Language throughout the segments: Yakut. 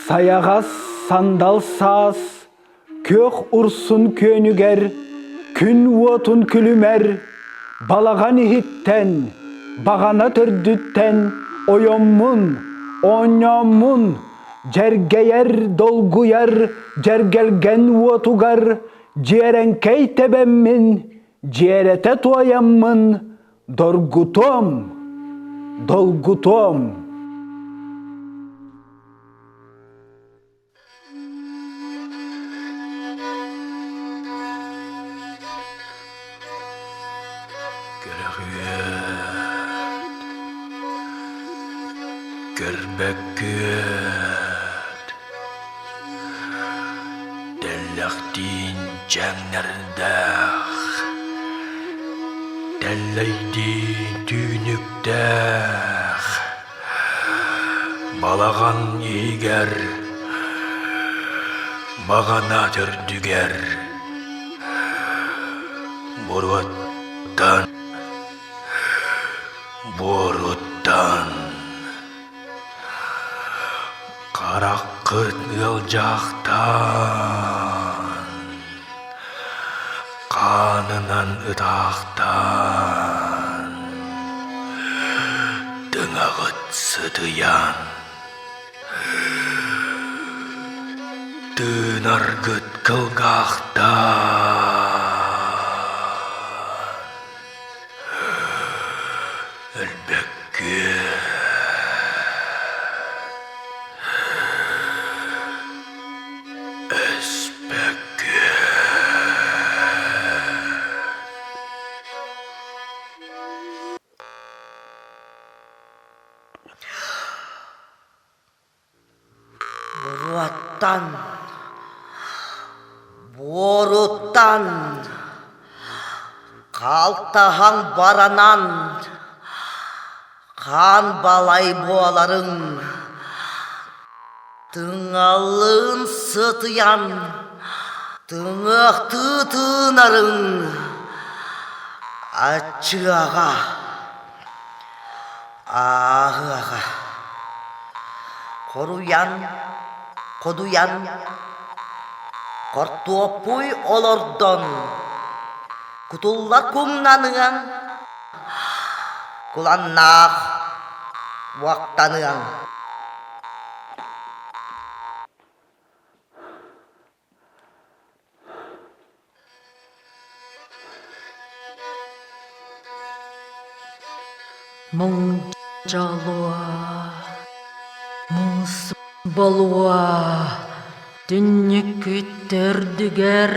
Сайаҕас сандал саас күөх урсун күөнүгэр, күн уотун күлүмэр, балаҕан иһиттэн, баҕана төрдүттэн ойоммун, оонньооммун, дьэргэйэр, долгуйар дьэргэлгэн уотугар дьиэрэҥкэй тэбэммин, дьиэрэтэ туойаммын, доргутуом, долгутуом. Көрөҕүөт, көрбөккүөт, тэллэхтиин чэҥнэрдээх, тэллэйдиин түүнүктээх Балаҕан иһигэр, баҕана төрдүгэр буруоттан, буоруттан хараххыт ыалдьаахтаан, хаанынан ытаахтаан, тыҥаҕыт сытыйан, тыынаргыт кылгаахтаан, өлбөккүөт Буруоттан, буоруттан, халтаһан баранан, хаан балай буоларыҥ Тыҥалыын сытыйан, тыҥыахтыы тыынарыҥ аччыаҕа, ааһыаҕа. Хоруйан, ходуйан, хортуоппуй олордон, кутуллар кумнаныаҥ, куланнаах уохтаныаҥ. Муҥ дьолуо, муус болуо, түннүккүт төрдүгэр,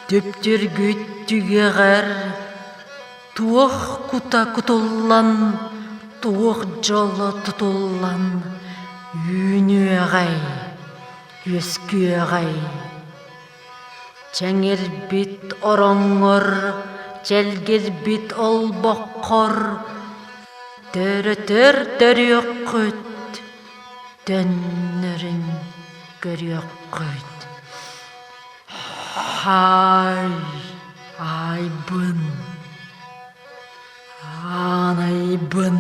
түптүргүт түгэҕэр Туох кута кутуллан, туох дьоло тутуллан үүнүөҕэй, үөскүөҕэй? Чэҥирбит ороҥҥор, чэлгирбит олбоххор төрөтөр төрүөххүт, төннөрүн көрүөххүт. Хаай, аайбын, аанайбын.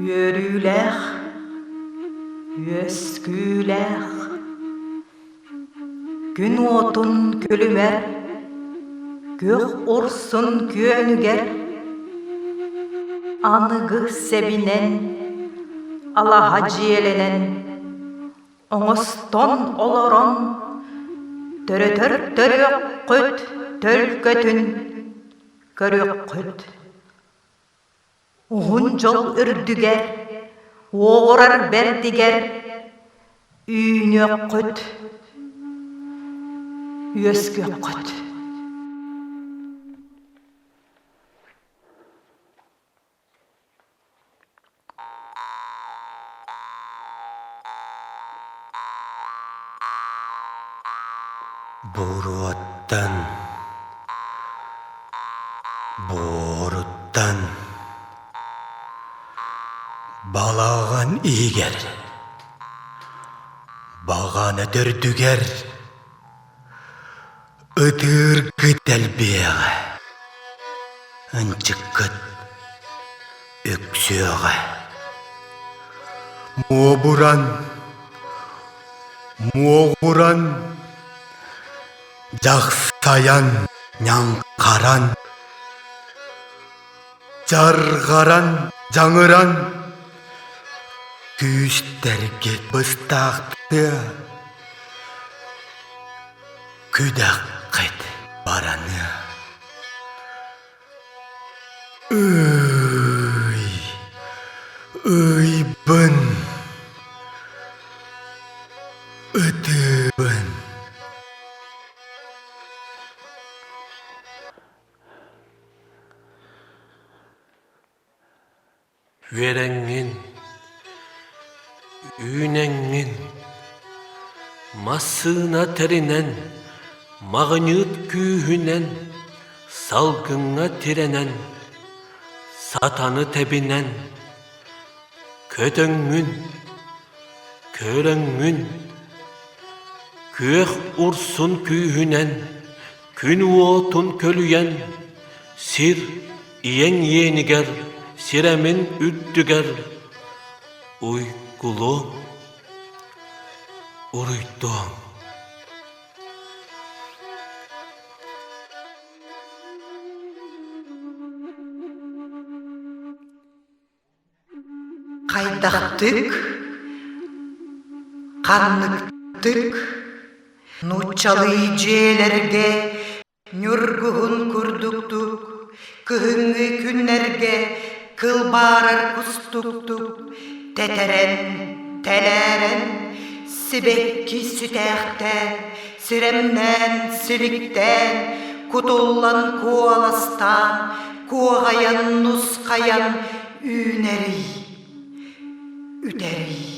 Үөрүүлээх, үөскүүлээх, күн уотун күлүмэр, күөх урсун күөнүгэр аныгы сэбинэн, алаһа дьиэлэнэн, оҥостон олорон, төрөтөр төрүөххүт төлкөтүн көрүөххүт. Уһун дьол үрдүгэр, уоҕурар бэрдигэр үүнүөххүт, үөскүөххүт. Буруоттан, буоруттан, балаҕан иһигэр, баҕана төрдүгэр ытыыргыт элбиэҕэ, ынчыккыт. Үксүөҕэ. Муобуран, муоҕуран, дьахсайан, ньаҥхаран, дьарҕаран, дьаҥыран, күүстэргэ быстаахтыа, күдэххит бараныа. Ый, ыйбын, ытыыбын. Үөрэҥҥин, үүнэҥҥин, массыына тэринэн, маҕыньыыт күүһүнэн, салгыҥҥа тирэнэн, сатаны тэбинэн, көтөҥҥүн, көрөҥҥүн, күөх урсун күүһүнэн, күн уотун көлүйэн, сир Ийэҥ иэнигэр, сирэмин үрдүгэр уйгулуоҥ, уруйдуоҥ. Хайдахтык, ханныктык нууччалыы дьиэлэргэ Ньургуһун курдуктук, кыһыҥҥы күннэргэ кылбаарар кустуктук, тэтэрэн, тэлээрэн, сибэкки сүтээхтээн, сирэмнээн, силиктээн, кутуллан куоластаан, куоҕайан, нусхайан үүнэрий, үтэрий.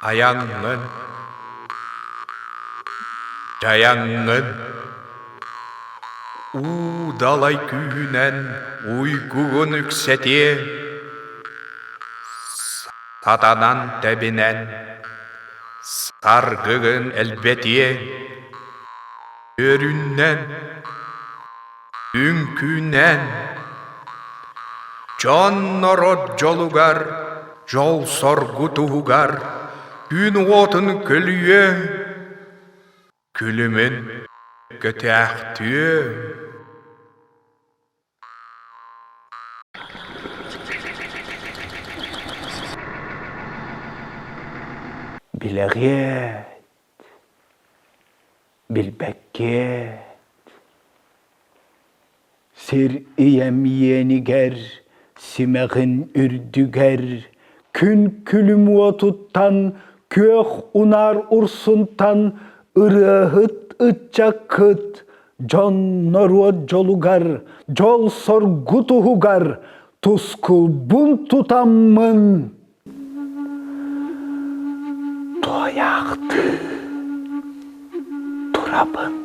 Айаҥҥын, дьайаҥҥын, уу далай күүһүнэн уйгугун үксэтиэ, сатанан тэбинэн, саргыгын элбэтиэ, үөрүнэн Үҥкүүнэн, дьон-норуот дьолугар, дьол-соргу туһугар күн уотун көлүйүө, күлүмүн көтөөхтүө. Билэҕиэт, билбэккиэт Сир ийэм иэнигэр, симэҕин үрдүгэр, күн күлүм уотуттан, күөх унаар урсунтан ырыаһыт ыччаккыт дьон-норуот дьолугар, дьол-соргу туһугар тускулбун тутаммын туойаахтыы турабын.